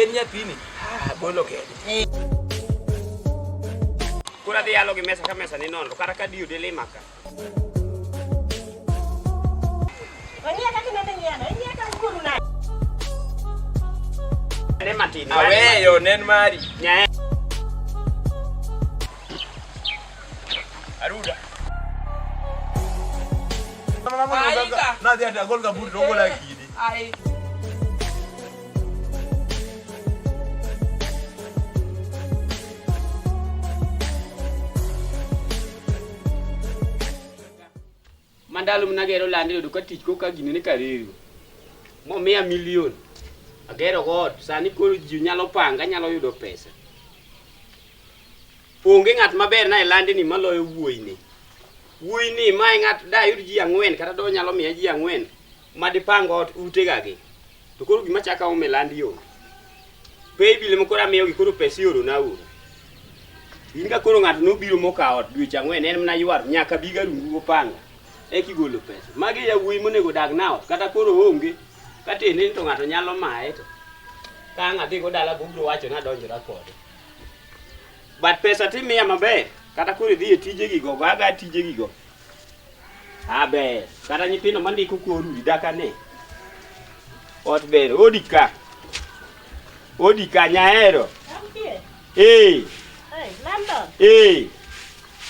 en nyathini, ah, bolo kede. Koro adhi yalo gi mesa ka mesa ni nono kata ka diyo dilima ka. Wang'iya kaka inende ng'iyano, ing'iya ka wuonu nade? Ne matin. Aweyo nen mari. Nyae. Aruda. Aika. Nadhi ati agol kaburi to ogola kidi. Ai. Mandalo mnagero landi yudo ka tich koka gini ni kareru. Momiya milion. Agero go ot. Sani koro ji nyalo panga, nyalo yudo pesa. Onge ng'at maber na e landini maloyo wuoyini. Wuoyini ma e ng'at dayud ji ang'wen kata do nyalo miya ji ang'wen madipang ot utega gi. To koro gima chaka ome landi onge. Paybill ema koro amiyogi koro pesa iorona aora. In ka koro ng'ato nobiro mokawo ot dweche ang'wen en mana ywar nyaka bi garungu gopanga eka igolo pesa. Magi e yawuoyi monego odag na ot kata koro onge ka tiende ni to ng'ato nyalo maye to ka ang' adhigo dala bo obiro wacho ni adonjora kode. But pesa timiya maber kata koro idhi e tijegi go go aga tijegi go. Ah ber kata nyithindo mandiko kor udi dak ane. Ot ber odi ka. Odi ka nyahero. Amkie. Eh. Hey, London. Eh.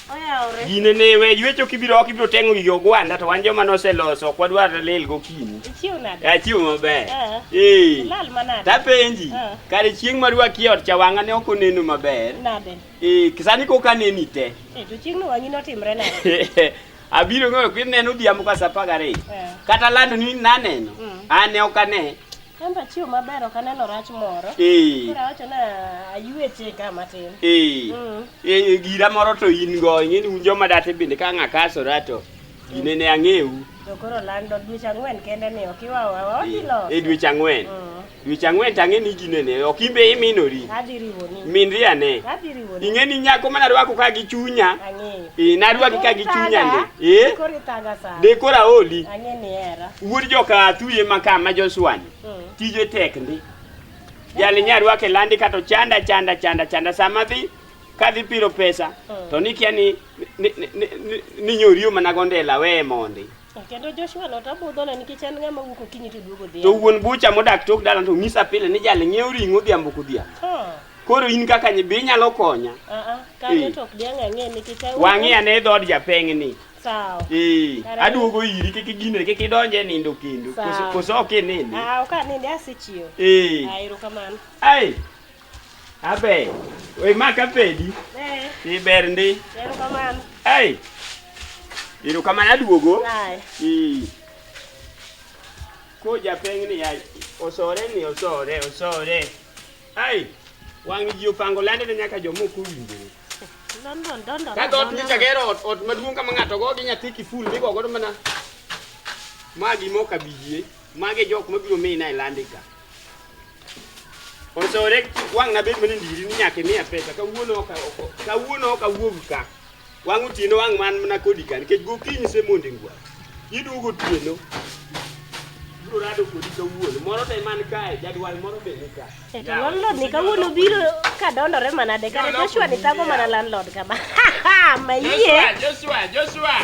Oyawre. Gine ne we ywecho kibiro ok ibiro teng'o gigi ogwanda to wan joma noseloso ok wadwar lil gokinyi. Ichiew nade? Achiew maber. Eh. Eh. Ilal manade? Tapenji. Eh. Kare chieng' marwaki e ot cha wang'a ne ok oneno maber. Nade? Eh, sani koka aneni te. Eh, to chieng'no wang'i notimre nade? Abiro ng'eyo kineno odhiambo ka saa apar gariyo. Eh. Kata lando ni naneno. Mm. An ne ok ane. An be achiew maber ok aneno rach moro. Eh. Koro awacho na ayweche ka matin. Eh. Mm. Eh, gira moro to in go, ing'e ni un joma date bende ka ng'a kasora to gine ne ang'eu. To koro lando dweche ang'wen kende ni ok iwawa wadhi loso. E dweche ang'wen. Mm. Dweche ang'wen to ang'e ni gine ne ok imbe iminori. Adhi riwoni. Minri ane. Adhi riwoni. Ing'e ni nyako mana rwako ka gi chunya. Ang'eyo. Eh, narwaki ka gi chunya ndi. Eh? Koro ithaga sana. De koro aoli. Ang'e ni hera. Wuod joka Athuye ma ka ma Joshua ni. Mm. Tije tek ndi. Jali nya rwake landi kato chanda chanda chanda chanda sama dhi kadhi piro pesa Mm. to nikia ni ni, ni, ni, ni nyoriyo mana gondela weye mondi. Kendo Joshua no tabudhone nikech en ng'ama wuok okinyi to duogo To odhiambo. wuon bucha modak tok dala to ng'isa pile ni jali ng'iewo ring'o odhiambo kodhiambo. Oh. Koro in kaka be inyalo konya. Ah ah, kanyo Eh. to ok diang' ang'e nikech awuok- Wang'i ane dhood japeng' ni. Sawa. Eh, Kare- aduogo iri kik igine kik idonje e nindo kendo. Koso Sawa. koso ok inindi. Ah, ok anindi asechiew. Eh. Ah, erokamano. Ai. Abe. We maka pedi. Eh, Iber ndi. erokamano. Ai. Erokamano aduogo. Aye. Eh. Ko japeng' ni ya osore ni osore osore. Ai. Wang' ji opango lande ne nyaka joma ok owinjore. London dondo. Ka dhoot nyocha gero ot, ot maduong' kama ng'ato go gi nyathi kiful migo godo mana ma gima ok abijie. Magi e jok mabiro mina e landi ka. Osore wang' nabed mana ndiri ni nyaka imiya pesa kawuono ok kawuono ok awuog ka. Wang' otieno wang' man mana kodi ka nikech gokinyi semonde ngwa. Iduogo otieno. Biro rado kodi kawuono. Moro to man kae, jadwal moro be ni ka. Eh, to landlord ni kawuono biro ka dondore manade kare Joshua ni thago mana landlord kama. Mayie. Joshua, Joshua, Joshua.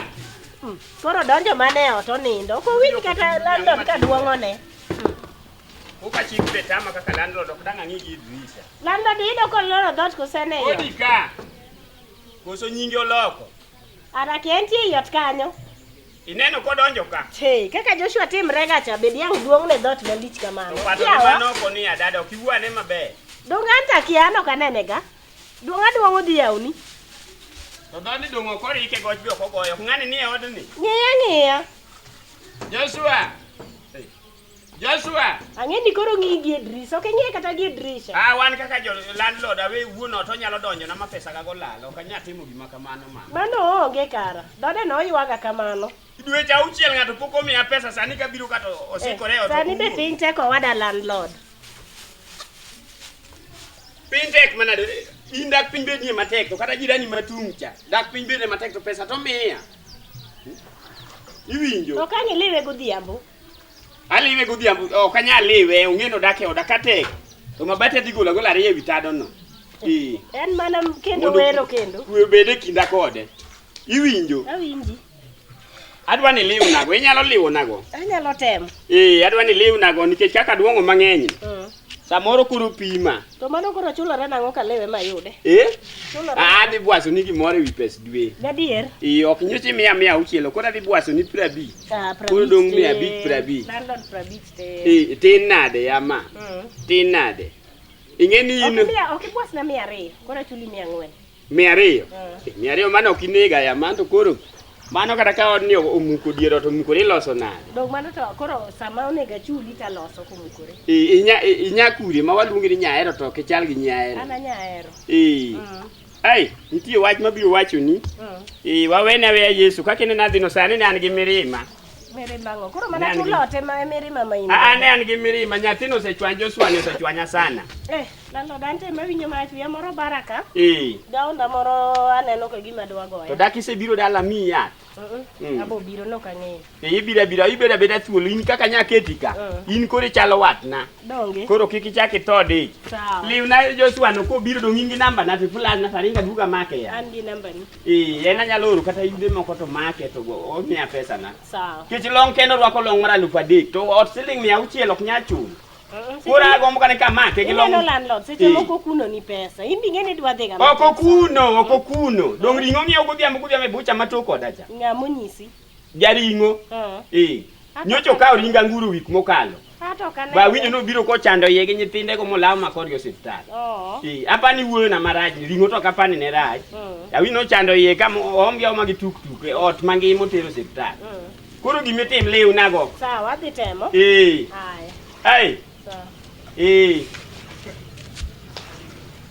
Koro donjo mana e ot onindo. Ok owinj kata landlord ka duong'one. Koka chik be tama kaka landlord ok dang' ang'i gi dirisha. Landlord iyudo koloro dhoot kose ne Odi ot. ka. Koso nyinge oloko. Ara kia entie ei ot kanyo. Ineno kodonjo ka. Che, kaka Joshua timre ga cha be diang' duong' ne dhoot malich kamano. To pato Kiawa. mano oko ni adada ok iwuo ane maber. Dong' an to akia an ok anene ga. Duong' aduong' odhi yawni. To dhoodni dong' ok orike goch be ok ogoyo. Ok ng'ani nie odni. Ng'iya ng'iya. Joshua. Joshua. Ang'e ni koro ng'iyi gi e dirisha. Ok ing'iye kata gi e dirisha. Ah, wan kaka jo landlord awe wuon ot onyalo donjo na ma pesa gago lal. Ok anyal timo gima kamano mama. Mano onge kara. Dhoode no oywaga kamano. Dweche auchiel ng'ato pok omiya pesa sani kabiro kato osikore e ot. Sani be ok owuog. piny tek owada landlord. Piny tek manade. In dak piny bedie matek to kata jirani matung' cha. Dak piny bedie matek to pesa to miya. Iwinjo? To ka ng'iliwe godhiambo. Aliwe godhiambo, ok anyal liwe, ong'e ni odak e oda ka tek. To mabati adhi golo agola ariyo ewi tadono. Eh. En mana kendo Mondo wero kendo. Kwe obed e kinda kode. Iwinjo? Awinji. Adwa ni liwnago, inyalo liwonago. Anyalo temo. Eh, adwa ni liwnago nikech kaka duong'o mang'eny ni. Mm. Samoro koro pima. To mano koro chulore nang'o ka lewe mayude? Eh? Chulore. Ah, adhi bwaso ni gimoro ewi pes dwe. Gadier. Eh, ok nyocha imiya 600, koro adhi bwaso ni 50. Ah, Koro 50 dong' te. 500, 50. Landlord 50 te. Eh, tin nade yama? Mm. Tin nade? Ing'e ni in Ok imiya, ok ibwasna 200, koro achuli 400. 200. Mm. Eh, 200 mano ok inega ya man to koro mano kata ka odni omuko dier ot omukore iloso nade? Dong mano to koro sama onego achuli taloso komukore. Eh, inya eh, inya kure ma waluongi ni nyaero to ok ichal gi nyaero. An anyahero. Eh. Mm. Ai, nitie wach mabiro wachoni. Mm. Eh, wawene aweya Yesu kaka ineno adhino sani ne an gi mirima. Mirima ang'o? Koro mana Ne an gi- chulo te ma mirima ma in. Ah, ne an gi mirima nyathino osechwany Joshua ni osechwanya sana. Eh, landlord ante mawinjo marach wiya moro baraka. Eh. Gaonda moro aneno ka gima dwa To goya. dak isebiro dala miyi yath. Mm. Mm. Abo biro nok ang'eyo. Eh, ibiro abira ibedo abeda thuolo in kaka nyaketi ka. Mm. In koro ichalo watna. Donge? Koro kik ichak itho dich. Sawa. Liwna Joshua no kobiro dong' in gi namba na to ifulas na taringa duga make ya. An gi namba ni. Eh, en anyalo oro kata yude moko to make to omiya pesa na. Sawa. Nikech long kendo orwako long mar 3000 to ot siling 600 ok nyal chulo. Mm. Koro agombo kane kamake gi long. Ineno landlord seche Eh. moko okuno ni pesa. In be ing'e ni idwa dhi kama Ok okuno, ok okuno. Dong' ring'o ng'iewo godhiambo godhiambo e bucha matok koda cha. Ng'ama onyisi? Jaring'o. Mm. Eh. Nyocha okawo ring anguro wik mokalo. Ato ok anene. Ba awinjo nobiro kochando iye gi nyithinde go molaw ma kodgi osiptal. Oo. Eh, apani wuoyo na marach, ring'o to ok apani ne rach. Mm. Awinjo nochando iye ka oom gi aoma gi tuk tuk e ot mangima otero osiptal. Mm. Koro gimitim liwnago. Sawa, adhi temo. Eh. Aya. Ai. Sawa. Eh.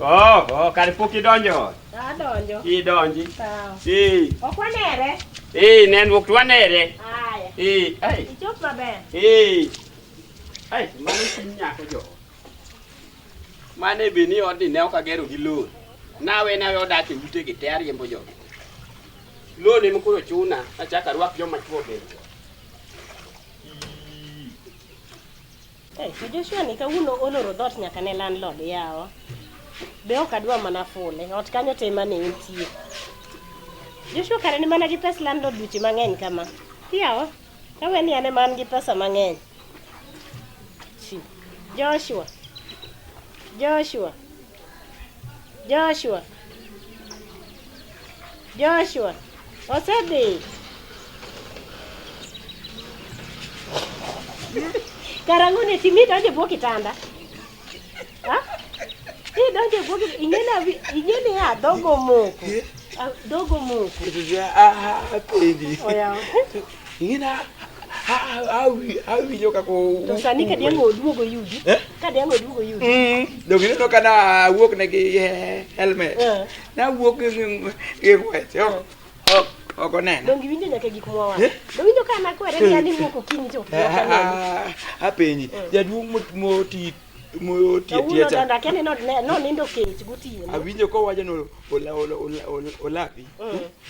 Oh, oh, kare pok idonjo ot. Adonjo. Idonji. Sawa. Eh. Ok wanere. Eh, nenruok to wanere. Aya. Eh, ai. Ichop maber. Eh. Ai, mano chuny nyako jo. Mane be ni odni ne ok agero gi loan. Nawe nawe odak e utegi te ariembo jogi. Loan ema koro chuna, achako arwak joma chwo bende. Eh, to Joshua ni kawuono oloro dhoot nyaka ne landlord yawa. Be ok adwa mana fule. Ot kanyo te mane entie. Joshua kare ni mana gi pes landlord dweche mang'eny kama. Yawa. Kawe ni an ema an gi pesa mang'eny. Chi. Joshua. Joshua. Joshua. Joshua. Osedhi. Karang'o ne timi donjo e bwo kitanda? Ha? Idonjo e bwo kitanda. Ing'e ni a dhogo omoko. Ah, Dhogo omoko. Apenji. Oyaw. Ing'e awinjo kaka To sani ka diang' oduogo yudi. Eh? Ka diang' oduogo yudi. Donge ineno ka nawuok ne gi helmet. Eh. Nawuok gi ng'wech. Ok onena. Donge iwinjo nyaka gik mwawacho. Eh? Donge iwinjo ka nakwere ni an iwuok okinyi to ok aneni. Apenji. Jaduong' moti moti Kawuono atia cha. donjo akia ni nonindo kech gotieno. Awinjo kowacho ni olapi.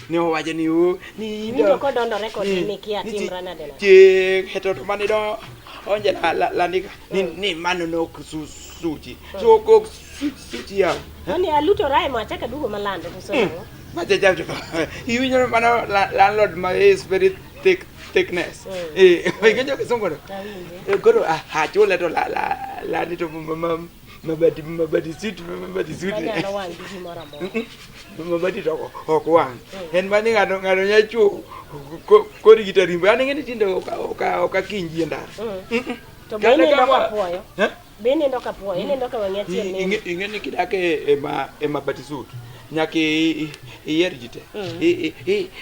Ne owacho ni o ni Iwinjo kodondore kod ni kia timra nade nade. Chieng' to to mane do onje la la landika ni mano nok suchi. So ok suchi yaw. Noni alutora e mach akaduogo malando to nang'o. Macha cha to iwinjo mano landlord ma is very thick thickness. Mm. Eh, iwinjo kisungu no? Awinje. Eh, Koro achule to la la landi to mabati mabati suit mabati suit. Manyalo wang' gi gimoro amora. Mabati to ok wang'. En mani ng'ato ng'ato nya chwo kori gi tarimbo. An ing'e ni tinde ok akiny ji e ndara. Mm. To be Kata inindo kama- ka puoyo. Eh? Be inindo ka puoyo. Inindo ka wang'i achiel nindo. Ing'e ni kidak e mabati suit nyaka iyier ji te. Mm.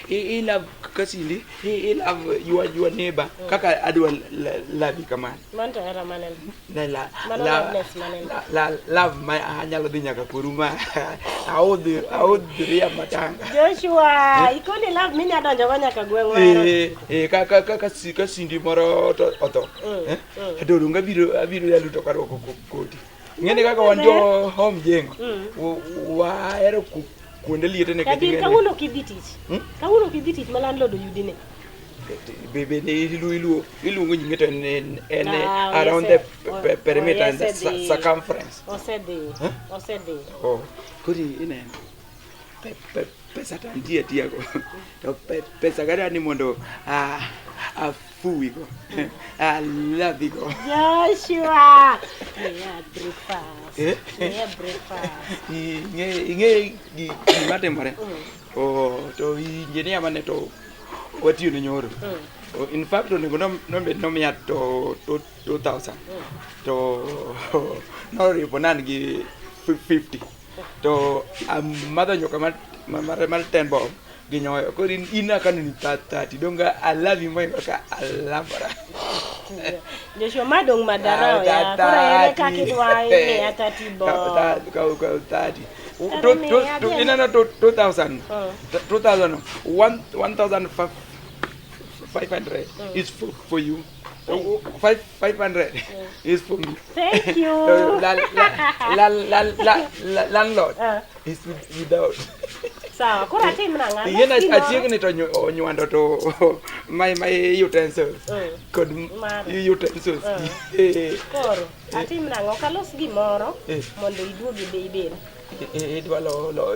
I love kasindi, i love your neighbor kaka adwa lavi kamano. Mano to hera maneno. Ne la Mano la loveness maneno. la love ma anyalo dhi nyaka koru ma audh audhria matanga. Joshua, ikoni love minya donjo go nyaka gweng' wero. Eh, eh, ka ka ka ka sindi moro to otho. Mm, Eh? mm. To donge abiro abiro yalu to karwako koti. Ing'e ni kaka wan jo home jengo. Mm. Wahero kuonde liete nikech Kadier ing'e ni- kawuono ok idhi tich. Hmm? Kawuono ok idhi tich ma landlord oyudi ni. Be iluongo nyinge to en around the perimeter and the circumference. Osedhi. Osedhi. Oh, koro ineno. Pesa to antie atiyago. To pesa ga dwani mondo afuwigo. Alavigo. Joshua! Miya breakfast. Miya breakfast. Ing'e gima timore? Oh, to engineer mane to watiyo ne nyoro. In fact onego nobed nomiya to 2000. To noripo nan gi 50. To amadho nyuka mar 10 bob gi nyoyo. Koro in akano ni 30. Donge alavi moingo ka alambora. Joshua ma dong' madarao ya. Koro ere kaka idwa imiya 30 bob. Kaw 30. Ineno 2000. 2000. 1500 is for you. 500 is for me. Thank you. Landlord is without. Sawa, koro atim nang'o? Ing'e achiegni to onywando to my utensils kod utensils. Koro atim nang'o? Ok alos gimoro mondo iduog ibed. Idwa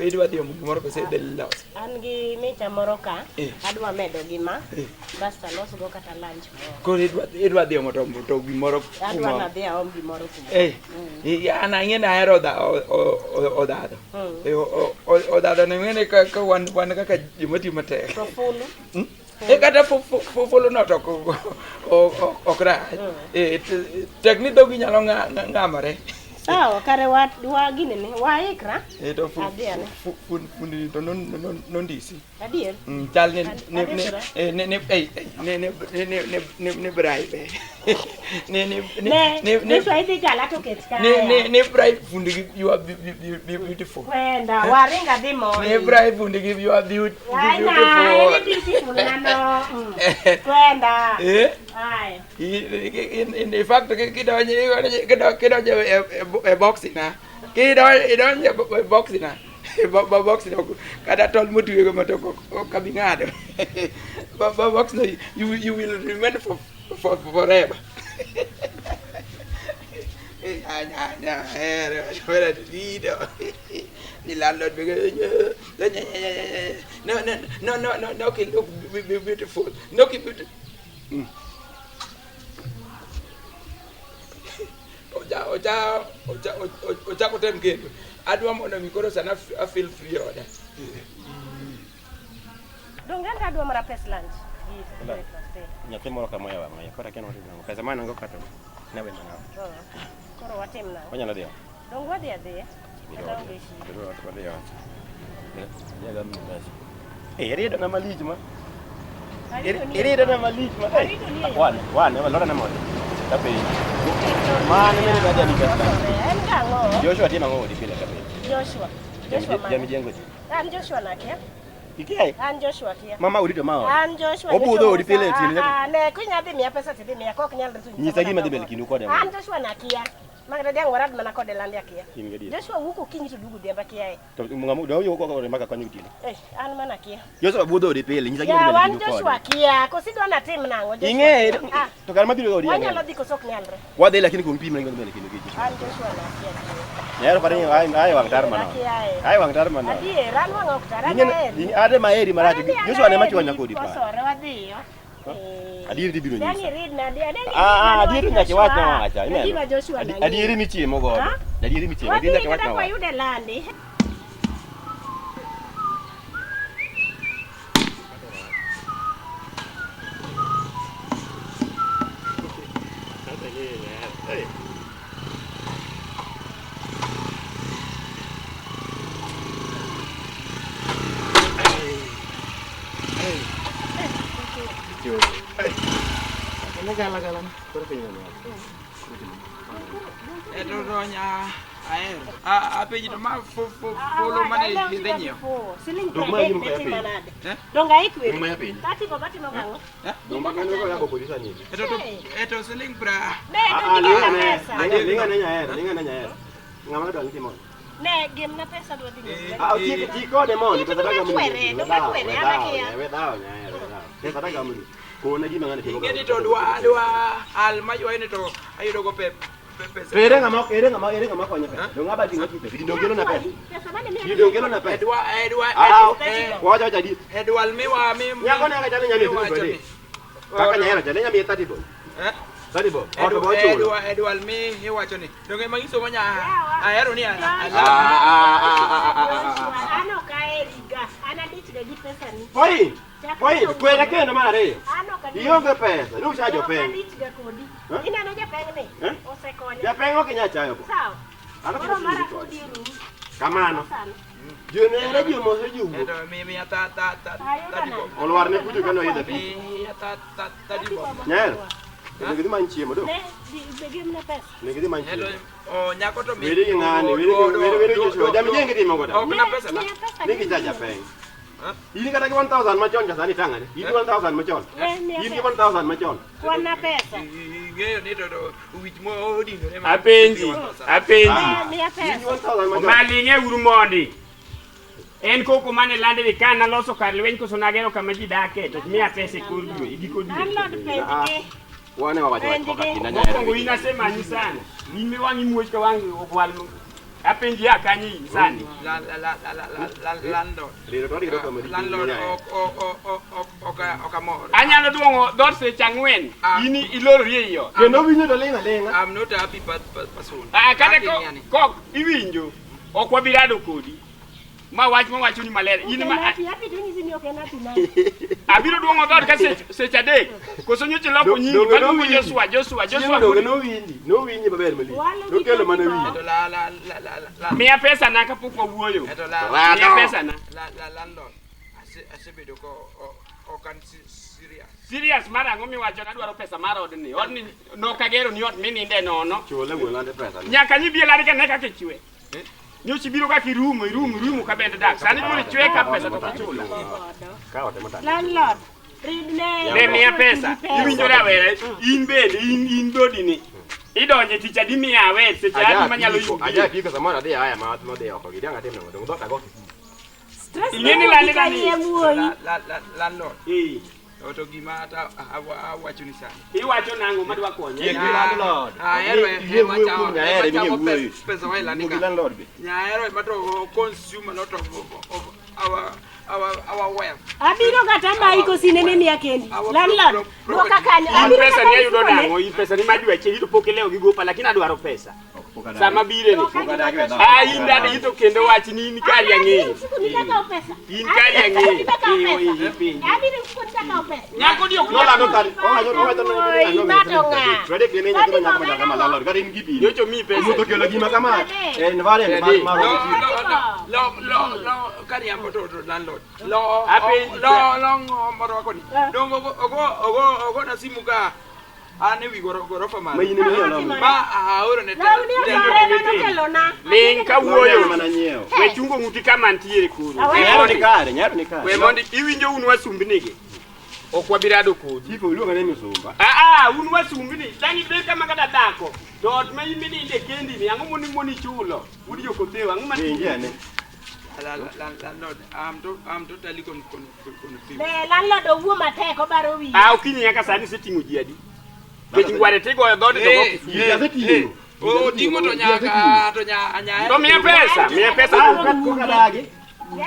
idwa dhi omo gimoro kose idhi loso? An gi micha moro ka, adwa medo gi ma, basto alosgo kata lunch moro. Koro idwa dhi omo to gimoro kumoro? Adwa nadhi aom gimoro kumoro. An ang'e ni ahero odhadho. Odhadho ni ing'e ni ka wan kaka joma tiyo matek. To fulu? Kata fulu no to ok rach. Tek ni dhogi nyalo ng'amore. Sawa, kare wa ginene, waikra. To fundi to nondisi. Adier? Chal ni bribe. Ne, Joshua idhi gala to ket kaya. Ne bribe fundi gi you are beautiful. Kwenda, waringa dhi moi. Ne bribe fundi gi you are beautiful. Aina, beautiful nano. Kwenda. Aya. In fact, kidonjo e box na. Kidonjo e box na. Box no kata tol motwego ma to ok abi ng'ado. Box no you will remain for forever. The landlord no no no no no look beautiful. No beautiful. Ochako tem kendo. Adwa mondo mi koro sana I feel free oda. Donge an adwa mana pes lunch. Nyathi moro kama oyawo wang'e, koro akia ni watim nang'o. Pesa ma an go ka to nawe mana. Koro watim nang'o? Wanyalo dhi ot. Donge wadhi adhiya? Kata onge shida. Wadhi ot. Irido na malich ma. Irido na malich ma. Wane, lora na mondo. Tapenji. Mano mene ga jani pesa. En kang'o? Joshua timo ang'o odi pile ka pile? Joshua. Joshua mane? Jamijengo ji. An Joshua nakia. Ikia? An Joshua kia. Mama urito ma ode. An Joshua. Obudho odi pile otieno nyaka. Ne, kinya dhi miya pesa tidhi miya, kok nyalre to nyisa gima dhi mbele kindu kode. An Joshua nakia. Magda diang' warad mana kode landi akia. In gadier. Joshua wuok okinyi to duogo odhiambo akia e. To ng'ama do wuok oko maka konyo otieno. An mana akia. Joshua budho odi pile, nyisa gima dhi Ya mbele wan kindu Joshua kode. akia, koso idwa natim nang'o Joshua? Ing'e to kar mabiro odi. Wanyalo dhi koso ok nyalre. Wadhi lakini kuom pim gima dhi mbele kindu gi Joshua. An Joshua nakia. Nyaero pare ni ai wang' tar mano. Ai wang' tar mano. Adier, an wang' ok tar, an aheri. Ade maheri marach. Joshua ne machwanya kodi pa. Kosore wadhiyo. Adieri dhi biro nyisa. Dang' iridna, Adieri nyaka iwach na wacha, ineno. Adieri michiemo godo. Adieri michiemo, adieri nyaka iwach na wacha. Wadhi kata kwayude landi. Apenji to ma fulu mane idhi nyiewo. Siling Dong ma 30 yimo ne timo kaya nade? Donge aikweri? Dong ma yapiny. Atimo batimo gang'o? Eto siling pra. Ne, donge ikelna pesa. Ling'ane nyaero, ling'ane nyaero. Ng'ama dwa ni mondo. Ne, gemna pesa adwa dhi nyiewo. Ah, ti kode mondo pesa Donge tagamni. kwere, donge kwere, an akia. We dhawo nyaero, we dhawo. Pesa tagamni. Kona gima ng'ani timo. Ing'e ni to dwa dwa al maywayo ni to ayudo go pe pe- pesa. To ere ng'ama ere ng'ama ere ng'ama konyo pesa? Dong' aba ting'o pesa. Gindo kelo na pesa. Pesa mane miya? Gindo kelo na pesa. Edwa edwa Ah, eh, wacha wacha di. edwal miwa mi Nyako ne kata ne nyami miwacho 30 ni. Kaka nyahero cha ne nyami 30 bob. Eh? 30 bob. Ot Edwa bo chulo. edwa edwal mi iwacho ni. Donge manyiso manya ahero ni Ah, ah, ah, ah, ah, ah, ah. An ok aheri ga. An adich ga gi pesani. Point. Chak Point. kawuono. Kwera kendo mar ariyo. An ok adich. Ionge pesa. Nuk cha Ok jopeng. adich ga kodi. Eh? Ineno japeng ni? Eh? Osekonya. Japeng ok inyal chayo go. Sawa. An ok Koro inyal mara chayo. kodi orum. Kamano. Sano. Jonere jomose jowuok. Edo mi mi ta ta ta Ayudo ta nade? Olwar ne kucho kano idho piny. Mi ta ta ta di bob. Nyahero. Onego idhi many chiemo do. Ne, be gimna pesa. Onego idhi many Edo chiemo. o nyako to mi. Weri gi ng'ani, weri gi weri weri Joshua. Jami jenge timo godo. Ok na pesa na. Miya pesa Ni ni gicha japeng. In kata gi 1000 machon cha sani tang'ane. In gi 1000 machon. Ne, miya In gi pesa. 1000 machon. Kwan na pesa. Ing'eyo ni to to wich mo odinore ma. Apenji, apenji. Ne, miya In gi pesa. 1000 machon. Maling'e uru mondi. En koko mane lande ni ka naloso kar lweny koso nagero kama ji dake to miya pesa e kor dwe, e giko dwe. Landlord penjgi. Wane wawacho wach koka kinda nyahero. Mokwongo in asemanyi sana. In mi wang'i muoch ka wang' ogwal. Apenji ya kanye in sani. La la la la la la landlord. Riro to riro kama Landlord ok ok ok ok ok ok amor. Anyalo duong'o dhoot seche ang'wen. Ah. In ilorori ei ot. Kendo winjo to ling' aling'a. I'm not a happy person. Ah, kata Happy ko, ni ani. kok iwinjo, ok wabi rado kodi. Ma wach mawachoni maler. In Ok ma en happy, happy to nyisi ni ok en happy nade. abiro duong'o dhoot ka seche adek. Koso nyocha iloko nyingi Donge maluongo nowinji? Joshua, Joshua, Joshua. Chieng' donge nowinji. Nowinji maber malich. Walo gi Nokelo mana thirty wiyi. bob. Edo la la la la la. Miya pesa na kapok wawuoyo. Edo la Miya pesa na. la la landlord. Ase asebedo ko ok an serious. Serious mar ang'o miwacho nadwaro pesa mar odni. Odni nokagero ni ot mininde nono. Chule wuon lande pesa ni. Nyaka nyibi e ladi ka ne kaka ichwe. Nyocha ibiro kaka irumo, irumo, irumo ka bende dak. Sani koro ichwe ka pesa to ok ichula. Ka otemo tang'. Landlord, rid ne. Ne miya pesa. Iwinjo rawere, in bende, in in dodi ni. Idonje tich adi miya awe seche adi manyalo Aja yudi. apiko samoro adhi aya ma modhi oko gi dang' atim nang'o dong' dhoot ago kiful. Stress Ing'e ni ma landi ka nani? iye wuoyi. La la la landlord. Eh, To gima ata awacho ni sani. Iwacho nang'o madwa konye? Yie gi landlord. Ahero Yie ema wuoyo chamo kuom nyahero ema ema chamo wuoyo. pesa wa ilani Wuo gi ka. landlord be. Nyahero ema to consume a lot of our our our wealth. Abiro kata mayi kosine ni miya kendi. Our Landlord, dwoka kanyo. In Abiro pesa kata ni ayudo mfukone. nang'o? In pesa ni mar dwe achiel to pok ilewo gi gopa lakini adwaro pesa. Sama bire ni. Dwoka Pok adagi we dhoot. Ah, in dada ito kendo wach ni in kari ang'eyo. Abiro mfukoni takawo pesa. In kari ang'eyo. Abiro mfukoni takawo Eh, pesa. eh, penjo. Abiro mfukoni takawo pesa. Nyako ni ok Nolando nyal. tari. Owacho owacho Wuoyi, ma to ng'a? Fredrick ne nyathi ma nyako machal kama landlord kata in gi pimo. Nyocha omiyi pesa. Wuotho kelo gima kama environment mar mar Lo lo lo lo kariambo to to landlord. Lo Apenji. lo lo ng'o morwako ni. Dongo ogo ogo ogo ogo na simu ka an e wi gorofa ma malo. in ema iolo. Ma aoro ne Lawni osore manokelona. Ling ka Wuoyo wuoyo. mana nyiewo. We chungo ng'uti kama ntiere koro. Awe. Nyahero ni kare, nyahero ni kare. We mondo iwinjo un wasumbnigi. Ok wabi rado kodi. Chief iluonga ni misumba. Ah, ah, un wasumbni. Dang' ibed kama kata dhako. To ot ma in mininde kendi ni ang'o moni moni chulo? Un jokotheo ang'o ma Winji ane. Landlord, I'm totally confused. Ne, landlord owuo matek obaro wiye. Ah, okinyi nyaka sani iseting'o ji adi? Kech ngware tigoyo dhoodi to go kiful. Ji aseting'o. Oh, ting'o to nyaka to nya To miya pesa, miya pesa. Ah, kok adagi.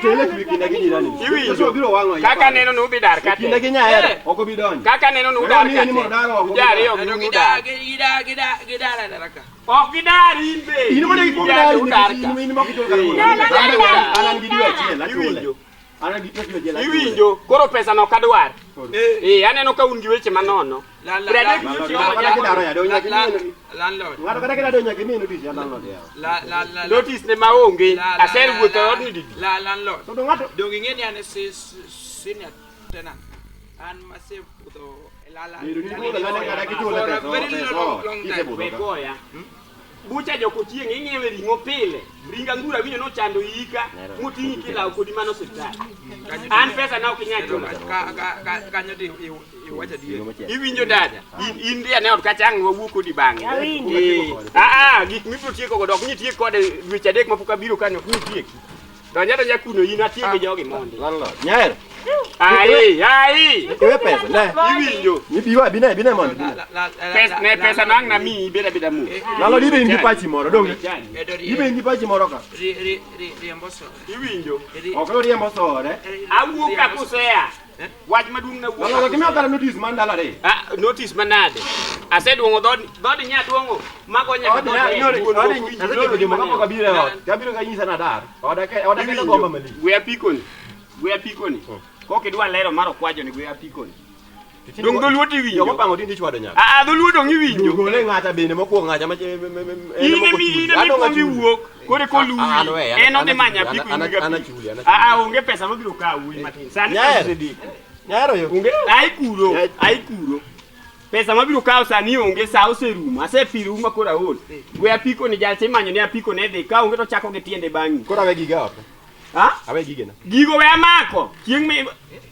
Kele kwi kinda gi jirani. Iwinjo. Joshua biro wang'o iye. Kaka neno ni udhi dar Kinda kate. gi nyahero ok obi donjo. Kaka neno ni udar Wewe ni mondo kate. dar oko. Uja ariyo To gi gida udar. gida gida gida dara ka. Ok gidar in be. In mondo ikuong Ijade dari udar nikech ka. in in mok ichul kata wuon. No, no, no, no. An an gi dwe achiel achule. Iwinjo. An an gi dwe achiel achule. Iwinjo. Koro pesa no ok adwar. Eh, Eh, aneno ka un gi weche manono. la la Pradek la nyocha Ng'ato owacho kata nyako kidaro ya, dong' nyaka imien. landlord. Ng'ato kata kidaro nyaka imien notice ya landlord yawa. La la la Notice ne maonge. la la Aser wuotho e odni didi. La landlord. To ng'ato Dong ing'e ni an e senior tenant. An masepudho e la la. Bedo ni budho lande kata kichule For a pesa very pesa long, long time. isebudho We ka. goya. Bucha joko chieng' ing'iewe ring'o pile. Ring anguro awinjo nochando ika. Moting'i kilawo kodi mano osiptal. An pesa na ok inyal chulo. Kanyo to iwacho adier. Iwinjo dada. In in dhi ane ot kacha ang' wawuo kodi bang'e. Awinjo. Eh, ah ah, gik mibiro tieko godo ok nitiek kode dweche adek mapok abiro kanyo ok nitieki. Donja donja kuno in atiek gi jogi mondi. Landlord. Nyahero. Ai, ai. Iwe pesa, ne. Iwinjo. Ni biwa bine bine mondo. bine. Pesa ne pesa no ang' namiyi bed abeda mos. Lalo ibe in gi pachi moro donge. Chani. Ibe in gi pachi moro ka. Riembo sore. Iwinjo. Ok no riembo sore. Awuok ka kusea. Wach maduong' Lalo nawuok. kimiyo kata notice man dala re. Ah, notice manade. Aseduong'o dhood dhood nya duong'o. Mago nyaka Odi dhood. na nyori Wuon odi ok winj, asetieko juma maneno. kapok abiro e ot. Kabiro ka nyisa nadar. Oda ke oda ke gomba malich. Gwe apikoni. Gwe apikoni. Kok idwa lero mar okwajo ni gwe apikoni. Dong dholuo to iwinjo. Joma opango tinde ichwado nyaka. Ah, ah, dholuo dong iwinjo. Gole ng'ata bende mokwongo ng'acha ma In emi in emi kuongo iwuok. Koro eka oluwi. Ah, an we, an- En odhi an manyo achuli, apiko an- in gi an apiko. achuli, an achuli. Ah, ah, onge pesa mabiro kawo wuoyi matin. Sani pesa Nyaer. osedeko. Nyahero yo. Onge ai kuro, Nyaer. ai kuro. Pesa mabiro kawo sani onge, sa oserumo. Asepiro uma koro aol. We apiko ni jal timanyo ne apiko ne dhi. Ka onge to chako gi tiende bang'i. Koro awe giga ot. Ha? Awe gigena. Gigo we amako. Chieng' mi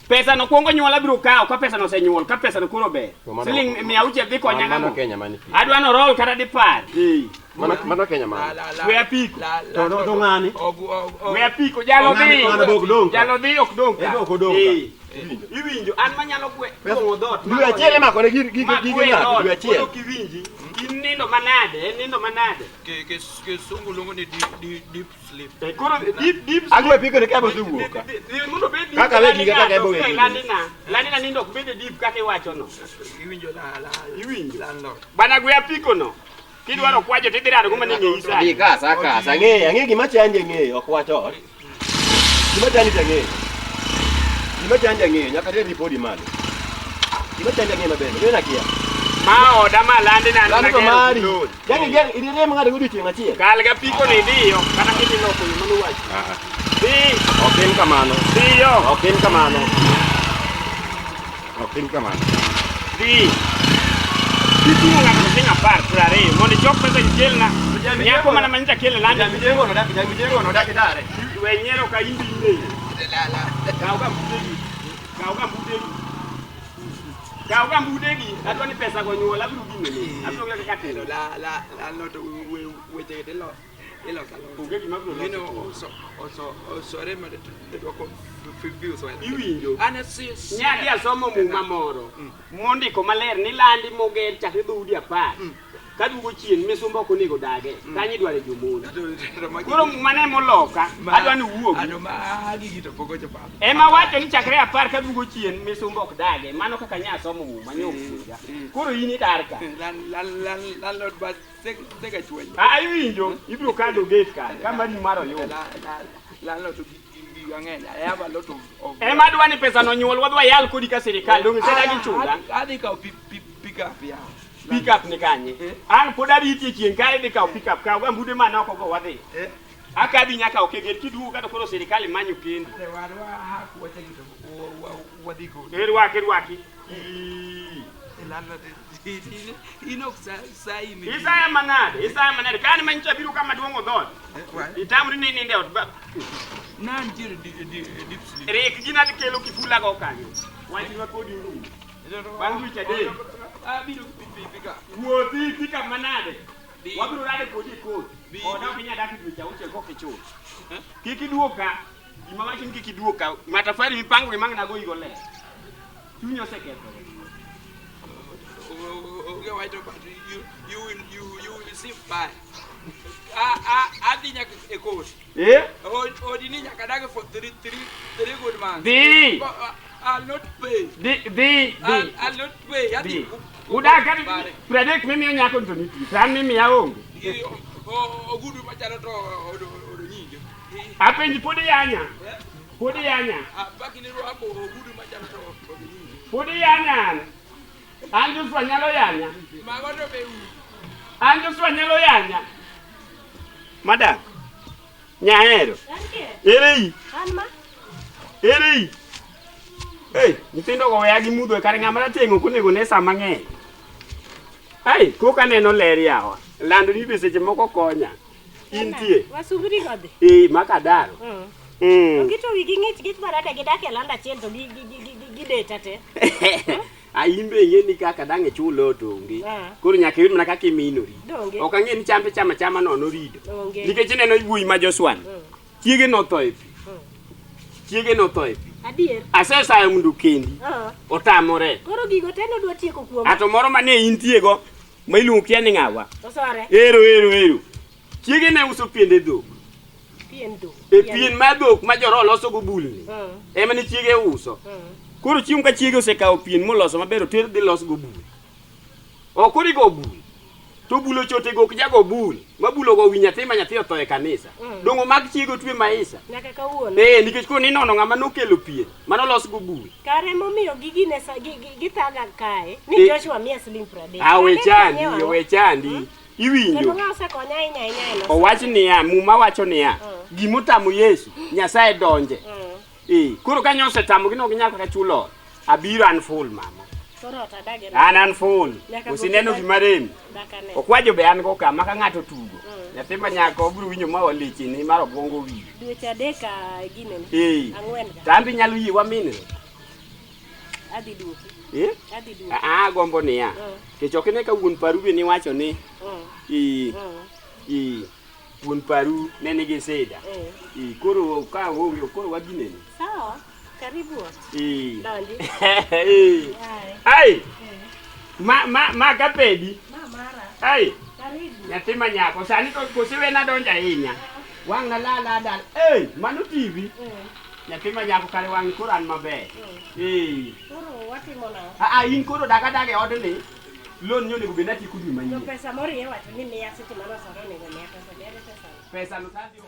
pesa no kuongo nyuol abiro kawo ka pesa no osenyuol ka pesa no koro ber. To mano- Siling 600 dhi konya Mano ng'amo. Kenya mani. Adwa no roll kata dipar. Eh. Mano mano Kenya mani. We apiko. To ng'ani? We apiko jalo dhi. Ng'ano be ok dong' ka. Jalo dhi ok dong' ka. En be ok odong' ka. Eh. Iwinjo an manyalo gwe kuong'o dhoot. Dwe achiel imako ne gige gige ng'ato dwe achiel. Koro kiwinji, in nindo manade, en nindo manade. Kisungu luongo ni deep sleep. Eh, Koro deep deep Agwe apiko ne ka osewuok ka. Dhi mondo obed deep. Kaka we giga, kaka ebo we giga. Landina, landina nindo ok bed e deep kaka iwacho no. Iwinjo la la Iwinjo. landlord. Bana gwe apiko no. Kidwaro kwajo tidhi rado go mane ng'eyi Dhi sani. kasa kasa ang'eyo ang'eyo gima chandi ang'eyo ok wach ot. Gima chandi to ang'eyo. Gima chandi ang'eyo nyaka ter ripodi malo. Gima chandi ang'eyo maber. Ng'eyo nakia. Ma oda ma landina an Lando to nagero mari. gi loan. Yangi yangi iriemb ng'ato godiochieng' achiel. Kal ga apiko ni idhiyo kata kidhi loko yo mano wacho. Dhi, Ok en kamano. dhiyo, Ok en kamano. Ok en kamano. dhi. Kiting'o ng'ato to siling 10, 20 mondo ichok pesa ikelna. Nyako mana manyicha kele landi. Jamijengo no dak jamijengo no dak idare. We nyiero ka in be in e. Kaw ga mbudegi. Kaw ga mbudegi. Kaw ga mbudegi. Adwa ni pesa go nyuol abiro gino ni. Abiro gino kaka telo. La la landlord weche gi ilo iloso alosa. Onge gima biro Ng'eno loso. oso oso osore ma dwoko views wa. Iwinjo. An si Nyadhi asomo muma moro. Mondiko maler ni landi moger chakre dhoudi 10. Kaduogo chien misumba ok onego dage. Kanyo idware jomon. Koro muma ne moloka. Adwa ni wuogi. Ano ma gigi to pok ochopo. Ema wacho ni chakre 10 kaduogo chien misumba ok dage. Mano kaka nya somo muma nyo puonja. Koro in idar ka. Landlord ba sega chwenyi. Ah, iwinjo, ibiro kado gate ka, kama ri mar oyudo. Landlord to gigi mang'eny. I have a lot of Ema adwa ni pesa no nyuol, wadwa yal kodi ka sirikal, donge isedagi chula? Adhi kawo pick up ya. Pick up ni kanye? An pod ariti e chieng' ka idhi kawo pick up, kaw gambude man oko go wadhi. Eh? Akadhi nyaka ok e gate, kiduogo kata koro sirikal imanyo kendo. Wadwa hack wache gi to wadhi kodi. Irwaki, irwaki. Ii. Landlord in ok sayi mi. Isaya manade, isaya manade. Ka an manyicha biro kama duong'o dhoot. Itamri ni ninde ot. Na nitiere deep sleep. Rik gina dhi kelo kifula go kanyo. Wachwa kodi orumo. Bang' dweche adek. Abiro pick up. Wuothi pick up manade. Bi- Wabiro rade kodi e kot. Bi- Oda ok inyal dak e dweche auchiel kok ichul. Kik iduog ka. Gima wacho ni kik iduog ka. Matafari mipango gi mang'na go igo ler. Chuny osekethore. Onge wach to but you will see fire. Adhi nyaka e court. Eh? Odi ni nyaka dag for three good months. Dhi. I'll not pay. Dhi, dhi, dhi. I'll not pay. Adhi. Dhi. Udak ka 30 mimiyo nyako to nitie. To an mimiya onge. Ogudu machalo to odo nyinge. Apenji pod iyanya. Pod iyanya. Apaki ni rwako ogudu machalo to odo nyinge. Pod iyanya an. An Joshua nyalo yanya. Mago to be An Joshua nyalo yanya. Madam. Nyahero. Antie. Ere i? An ma? Ere i? Ei, nyithindo go weya gi mudho kare ng'ama rateng' ok onego ne sa mang'eny. Ai, koka aneno ler yawa. Lando ni be seche moko konya. Intie. Wasumbni go dhi. Eh, makadaro. To gito wigi ng'ich gich marade gidak e land achiel to gideta te. Ah, in be ing'e ni kaka dang' ichul ot onge. Ah. Koro nyaka iyud mana kaka iminori. Donge. Ok ang'e ni cham to chama chama nono rido. Onge. Nikech ineno wuoyi ma Joshua ni. Chiege notho e pi. Chiege notho e pi. Adier. Asesayo mondo okendi. Ah. Otamore. Koro gigo te nodwa tieko kuom. Ato moro mane intiego ma iluongo kia ni ng'awa. Osore. Ero ero ero. Chiege ne uso piende dhok. Pien dhok. E pien mar dhok ma joro loso go bulni. Mm. Ema ne chiege uso. Mm. Koro chieng' ka chiege osekawo pien moloso maber oter dhi los go bul. Ok odhi go bul. To bul ochote go ok jago bul. Ma bul ogo wi nyathi ma nyathi otho e kanisa. Mm. Dongo mag chiege otwe maisa. Nyaka kawuono. Eh, nikech koro ninono ng'ama nokelo pien mano los go bul. Kare momiyo gigi ne sa githaga kae ni Eh. Joshua miya siling 30. Ah, we Kare chandi, konye we chandi. Kendo Iwinjo. ng'a osekonya ahinya ahinya e loso. Owach niya, Muma wacho niya, Mm. gimotamo Yesu, Nyasaye donje. Mm. Eh, koro ka nyosetamo gi nok ginyal kata chulo ot. Abiro an full mama. Koro ot adage An full. Nyaka Osineno goki gima rem. dakane. Okwajo be an go kama ka ng'ato tugo. Mm. Nyathi ma nyako obiro winjo ma waleche ni mar obwongo wiye. Dweche adek a ginene. Eh. Ang'wen ga. To an be inyalo yie waminre. Adhi duoki. Eh? Adhi duoki. Ah, gombo niya. Mm. Nikech ok ine ka wuon paru be niwacho ni Mm. eh Mm. eh wuon paru ne nigi sida. Eh. Eh, koro ka onge koro waginene. Sawa. Karibu ot. Eh. Donji. Eh. Ai. Ai. Ma kapedi. Ma mara. Ai. Karibu. Nyathi ma nyako sani to kosewena donjo ahinya. Wang' alala dal. Eh, mano TV. Mm. Nyathi ma nyako kare wang' koro an maber. Mm. Eh. Koro watimo nang'o? Ah, ah, in koro dak adaga e odni. Loan ni onego bed ni atieko dwe To manyien. pesa moro iye wacho ni miya seche mane osore onego miya pesa. Dere pesa. Pesa no sadhi.